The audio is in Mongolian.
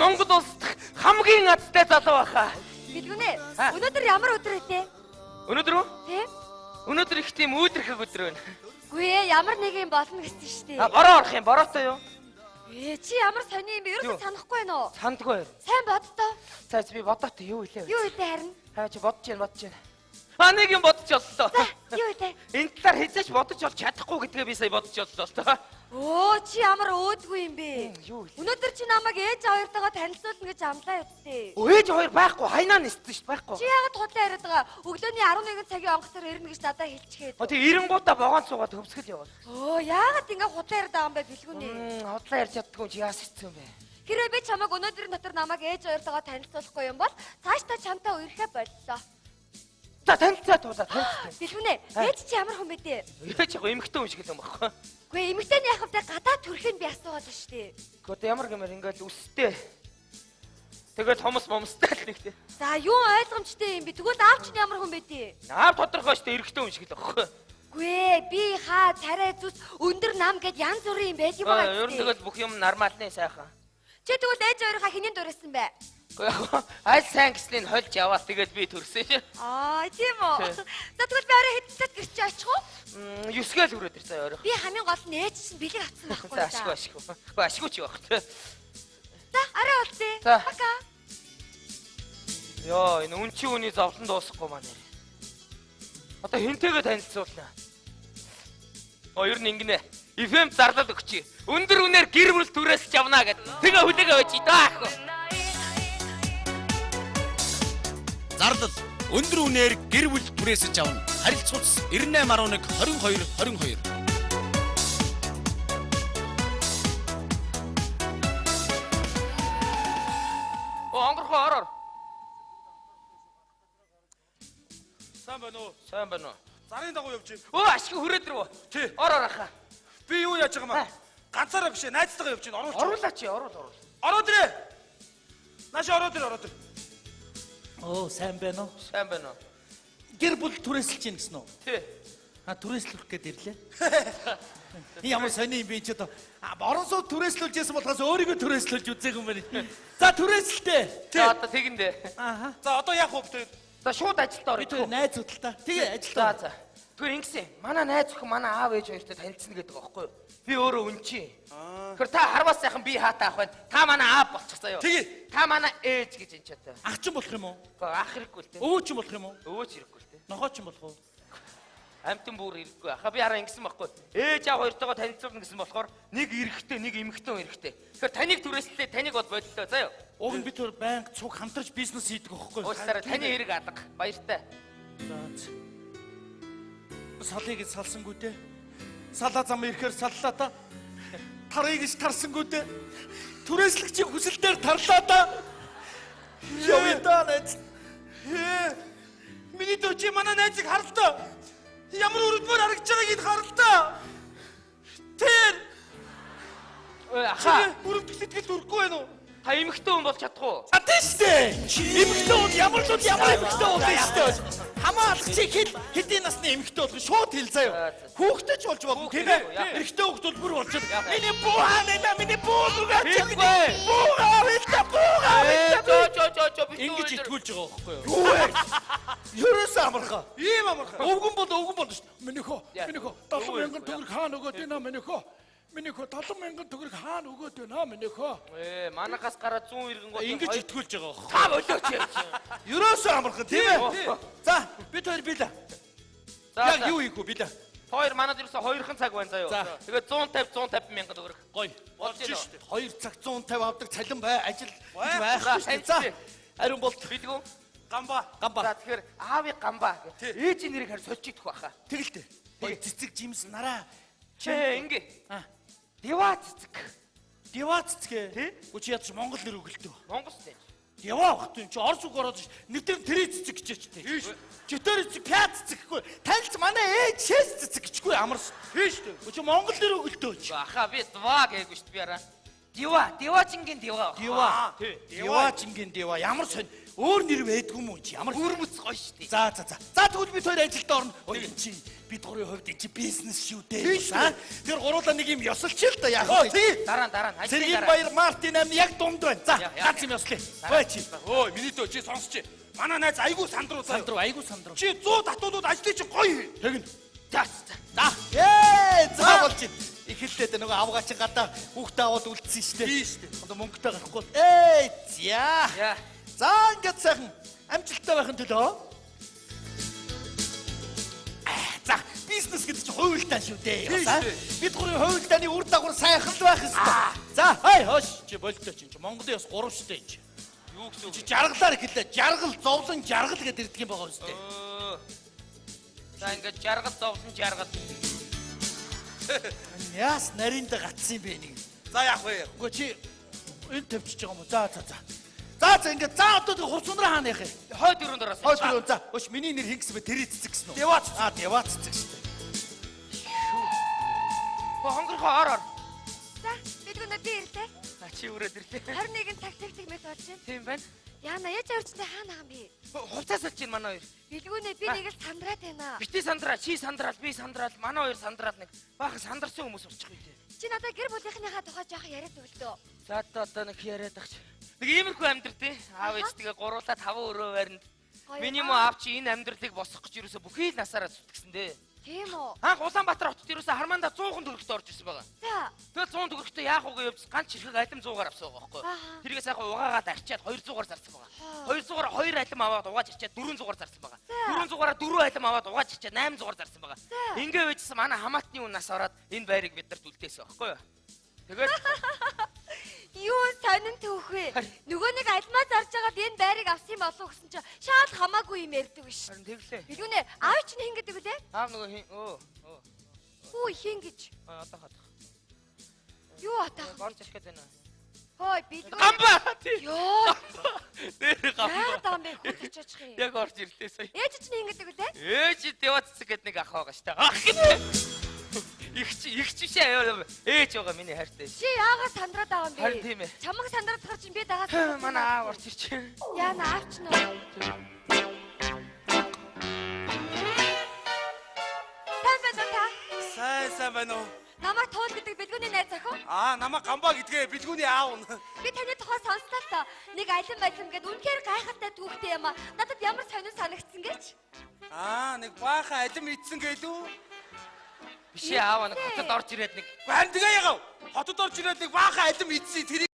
Монгол улс дахь хамгийн азтай залуу баха. Бэлгүнэ. А. Өнөөдөр ямар өдөр вэ? Өнөөдөр үү? Тэ? Өнөөдөр их тийм үүдрэхэг өдөр байна. Үгүй ээ, ямар нэг юм болно гэсэн шүү дээ. А бороо орох юм, бороотой юу? Ээ, чи ямар сони юм бэ? Юу? Ерөөсөө санахгүй байна уу? Сандгүй. Сайн боддоо. За би бодоотой юу илээ? Юу илээ харин? Аа чи бодож яана, бодож яана. А нэг юм бодож оллоо. За, юу илээ? Энэ талаар хизээч бодож олж чадахгүй гэдгээ би сая бодож оллоо л доо. Өө, чи ямар өөдгүй юм бэ? Юу илээ? Өнөөдөр чи намайг ээж хоёртойгоо танилцуулна гэж амлаа явдээ. Өө, ээж хоёр байхгүй, хайнаа ниссэн шүү дээ, байхгүй. Чи яагаад худлаа яриад байгаа? Өглөөний 11 цагийн онгоцоор ирнэ гэж надад хэлчихээд. Оо тэг эренгуудаа вогоон суугаад хөвсгөл яваад. Өө, яагаад ингэ худлаа яриад байгаа юм бэ бэлгүнэ? Худлаа ярьж чаддгүй чи яас хэцүү юм бэ? Хэрвээ би чамайг өнөөдрийн дотор намайг ээж хоёртойгоо танилцуулахгүй юм бол цаашдаа чамтай үерхэ боллоо. За танилцаа туулаа танилцаа. Бэлгүнэ, А. ээж чи ямар хүн бэ дээ? Ээж яг эмэгтэй хүн шиг л юм багхгүй. Үгүй эмэгтэй нь яах вэ? Гадаа төрхийг би асуугаад байна шүү дээ. Гэхдээ одоо ямар гэмээр ингээл үстэй. Тэгээд хомос момстой л нэг тий. За юу ойлгомжтой юм бэ? Тэгвэл аав чинь ямар хүн бэ дээ? Аав тодорхой шүү дээ, эрэгтэй хүн шиг л багхгүй. Үгүй ээ, би хаа царай зүс өндөр нам гэд янз бүрийн юм байж байгаа. Ер нь тэгэл бүх юм нормалны сайхан. Чи тэгвэл ээж хоёрынхаа хинийн дурсан бэ? Гэхдээ яг аль сайн гэснийг хольж яваал тэгэл би төрсөн шээ. Аа, тийм үү. Тий. За тэгвэл би орой хэдэн цагт гэрч очих уу? 9-гээл хүрээд ирсэн ойрох. Би хамгийн гол нь ээж чинь бэлэг авсан байхгүй За ашгүй ашгүй. Гэхдээ ашгүй ч явах тий. За орой уулзъя. За. Пока. Йоо, энэ үн чи үний зовлон дуусахгүй маа нэр. Одоо хинтэйгээ танилцуулна. Оо, ер нь ингэнэ. FM зарлал өгчий. Өндөр үнээр гэр бүл түрээсч явна гэд. Тэгээ хүлээгээ байж даа ах. Зарлал өндөр үнээр гэр бүл түрээсэж авна. Харилцагч 9811 22 22. Оо, онгорхоо ор ор. Сайн байна уу? Сайн байна уу? Зарын дагуу явж байна. Оо, ашиг хүрээд рүү. Тий. Ор ор аха. Би юу яаж байгаа юм Аа. аа? Ганцаараа биш ээ, найзтайгаа явж байна. Оруулж. Оруулаач, оруул оруул. Ороод ирээ. Наашаа ороод ир, ороод ир. Оо, сайн байна уу? Сайн байна уу? Гэр бүл түрээсэлж гин гэсэн үү? Тий. А түрээслэх гээд ирлээ. Ямар сони юм бэ чи одоо? А, Орон сууц түрээслүүлж байсан болохоос өөрийгөө түрээслүүлж үзег юм байна. За түрээсэлтэй. За одоо тэгэндээ. Ааха. За одоо яах вэ бэ? За шууд ажилд Би орё. тэр найз үтэл та. Тэгээ За ажилд. за. Тэгэхээр ингэсэн. Манай найз охин манай аав ээж хоёртой танилцсан гэдэг байгаа байхгүй юу? Би өөрөө үнчи. Тэгэхээр та харвас сайхан би хаатай ах байна. Та манай аав болчих заяа. Тэгье. Та манай ээж гэж энэ ч одоо. Ах чинь болох юм уу? Гэхдээ ах хэрэггүй л те. Өвөө чинь болох юм уу? Өвөөч хэрэггүй л те. Нохоо чинь болох уу? Амтан бүр хэрэггүй. Аха би хараа ингэсэн байхгүй. Ээж аав хоёртойгоо танилцуулна гэсэн болохоор нэг эрэгтэй, нэг эмэгтэй хүн хэрэгтэй. Тэгэхээр таныг түрээслээ, таныг бол боллоо заяа. Уг нь би тэр байнга цуг хамтарч бизнес хийдэг байхгүй юу? Уучлаарай, таны хэрэг алга. Баяртай. За. за. Салыг салсангүй дээ. Салаа зам ирэхээр саллаа та. Тарыг иш тарсангүй дээ. Түрээслэгчийн хүсэл дээр тарлаа та. Явъя да найз. Ээ. Миний дүү чи манай найзыг харал та. Ямар өрөвдмөр харагдаж байгааг энэ харал та. Тэр Ой, аха. өрөвдөх сэтгэл төрөхгүй байна уу? Та эмэгтэй хүн болж чадах уу? А тийм штэ. Эмэгтэй бол ямар л бол ямар эмэгтэй бол юм штэ. Хамаа алга чи хэл хэдийн насны эмэгтэй болох шууд хэл заяа. За, за. Хүүхдээ ч болж болно тийм ээ. Эрэгтэй хүүхд бол бүр болж байна. Миний буу хаана нэ миний буу нүгэ чи миний Хэлгүй. буу хаана буу хаана. Ээ, зөө зөө зөө зөө би Ингэж итгүүлж байгаа байхгүй юу? Юу вэ? Ерөөсөө амархан. Ийм амархан. Өвгөн бол өвгөн болно шүү дээ. Миний хөө, Яа. миний хөө 70 Өвгөн мянган төгрөг хаана өгөөд байна миний хөө. Миний хөө 70 мянган төгрөг хаана өгөөд байна миний хөө. Ээ, манахаас гараа 100 ирэнгүүт Ингэж итгүүлж байгаа байхгүй. та болооч яа. Ерөөсөө амархан тийм ээ. За бид хоёр билээ. За Яг юу хийх вэ билээ? Хоёр манад ерөөсөө хоёрхан цаг байна заяа. За. Тэгээд 150 150 мянган төгрөг. Гоё. Болж байна уу? 2 цаг 150 авдаг цалин бай ажил гэж За, байхгүй шүү дээ. За танилцъя. ариун болт Билгүү? Гамба. гамба. За тэгэхээр аавыг гамбаа гэх. Ээжийн нэрийг харин сольж идэх байхаа. Тэгэлтэй. Гоё цэцэг жимс нараа. Чи ингээ. А. Дива цэцэг. Дива цэцгээ. Тий. Үгүй чи ядч Монгол нэр өгөлтөө. Монгол шүү дээ. Дива багт юм чи Орос үг ороод ш. Нэр дээр нь тэрэ цэцэг гэж чтэй. Читэр цэцэг, пя цэцэг гэхгүй. Танилц манай ээж шээс цэцэг гэчихгүй амарс. Тийм шүү дээ. Үгүй чи Монгол нэр өгөлтөө чи. Аха би два гээгүй шүү дээ би араа. Дива, диважингийн дива. Дива. Тий. Дива чингийн дива ямар сонь. Өөр нэр байдгүй юм уу чи? Ямар Бүрмөц гоё шүү дээ. За за за. За тэгвэл бид хоёр ажилд орно. Ой эн чи бид гурийн хувьд эн чи бизнес шүү дээ. Тийм шүү. Тэр гуруулаа нэг юм ёсолч л да яах Оо вэ? тий. Дараа нь дараа нь. Ажлын Цэргийн дараа. баяр Мартин 8 яг дунд байна. За Яа, яа, ганц юм ёслоо. Бай чи. Ой миний дөө чи сонсч. Манай найз айгүй сандруу заа. Сандруу айгуу сандруу. Чи 100 татуудууд ажлыг чи гоё хий. Тэгнь. За за. За. Ээ за болж байна. Эхэллээ дээ нөгөө авгаа чи гадаа хүүхдээ аваад үлдсэн шүү дээ. Тийм шүү дээ. Одоо мөнгөтэй гарахгүй. Ээ зя. Яа. За ингээд сайхан амжилттай байхын төлөө. За бизнес гэдэг чинь хувилдаан шүү дээ. Тийм За, шүү дээ. Бид гурийн хувилдааны үр дагавар сайхан л байх ёстой. За хай хоош чи болтой чинь чи Монголын ёс гурав шүү дээ чи. Юу гэсэн үг? Чи жаргалаар эхэллээ. Жаргал, зовлон, жаргал гэдэг ирдэг юм байгаа үстэй. Өө. За ингээд жаргал зовлон жаргал. Яас нарийнда гатсан юм бэ нэг. За яах вэ? Үгүй чи энэ тавьчихж байгаа юм уу? За за за. За за ингээд за одоо тэр хувц ундраа хаана яах юм? Хойд өрөөнд ороос. Хойд өрөө за. Өш миний нэр хин гэсэн бэ? Тэр цэцэг гэсэн үү? Деваа цэцэг. Аа, деваа цэцэг шүү дээ. Хөө хонгорхоо ор ор. За, бэлгүүнээ би ирлээ. А чи өрөөд ирлээ. 21 цаг тэг тэг мэт болж байна. Тийм байна. Яна, яаж авчтай хаана байгаа юм бэ? Хувцас болж байна манай хоёр. Бэлгүүнээ би нэг л сандраад байна. Бити сандраа, чи сандраал, би сандраал, манай хоёр сандраал нэг баахан сандарсан хүмүүс болчих үү. Чи надад гэр бүлийнхнийхаа тухай жоохон яриад өгөлтөө. За одоо нэг яриад ах чи. Нэг иймэрхүү амьдрал тий. Аав ээжтэйгээ гуруулаа 5 өрөө байранд. Гоё Миний юм муу аа. аав чи энэ амьдралыг босгох гэж юусоо бүхий л насаараа зүтгэсэн дээ. Тийм үү? Анх Улаанбаатар хотод юусоо хармаандаа 100 төгрөгт орж ирсэн байгаа. За. Тэгэл 100 төгрөгтөө яах вэ гэж явж ганц ширхэг алим 100-аар авсан байгаа байхгүй. Ааха. Тэргээ сайхан угаагаад арчиад 200-аар зарсан байгаа. Аа. 200-аар 2 алим аваад угааж арчиад 400-аар зарсан байгаа. За. 400-аараа 4 алим аваад угааж арчиад 800-аар зарсан байгаа. За. Ингээ байжсан манай хамаатны үн нас ороод энэ байрыг бид нарт үлдээсэн байхгүй юу? Тэгээд Юу сонин түүх вэ? Нөгөө нэг алмаа зарж байгаад энэ байрыг авсан юм болов уу гэсэн чи шаал хамаагүй юм ярьдаг биш. харин тэглээ. Бэлгүүнээ аав чинь хин гэдэг үлээ? Аав нөгөө хин өө өө Хүү хин гэж. одоо хатах. Юу атаах? Борж ирэх гээд байна. Хой бэлгүүнээ. Гамба тий. Йоо. Дээр гамба. Яагаад байгаа юм бэ? Хүн очиж юм. Яг орж ирлээ сая. Ээж чинь хин гэдэг үлээ? Ээж деваа цэцэг гэдэг нэг ах байгаа шүү дээ. Ах гэдэг. Их чи их чи шээ ээж байгаа миний хайртай. Чи яагаад сандраад байгаа юм бэ? Харин тийм ээ. Чамаг сандраад тахар чинь би дагаад. Манай аав орж ирч. Яна аав чинь уу? Сайн байна уу та? Сайн сайн байна уу? Намайг туул гэдэг бэлгүүний найз охин. Аа намайг гамбаа гэдгээ бэлгүүний аав нь. Би таны тухай сонслоо л доо. Нэг алим алим гэд үнэхээр гайхалтай түүхтэй юм аа. Надад ямар сонин санагдсан гэж. Аа нэг баахан алим идсэн гэлүү. Биш ээ аав нэг хотод орж ирээд нэг Харин тэгээ ягаав. Хотод орж ирээд нэг баахан алим идсэн тэрийг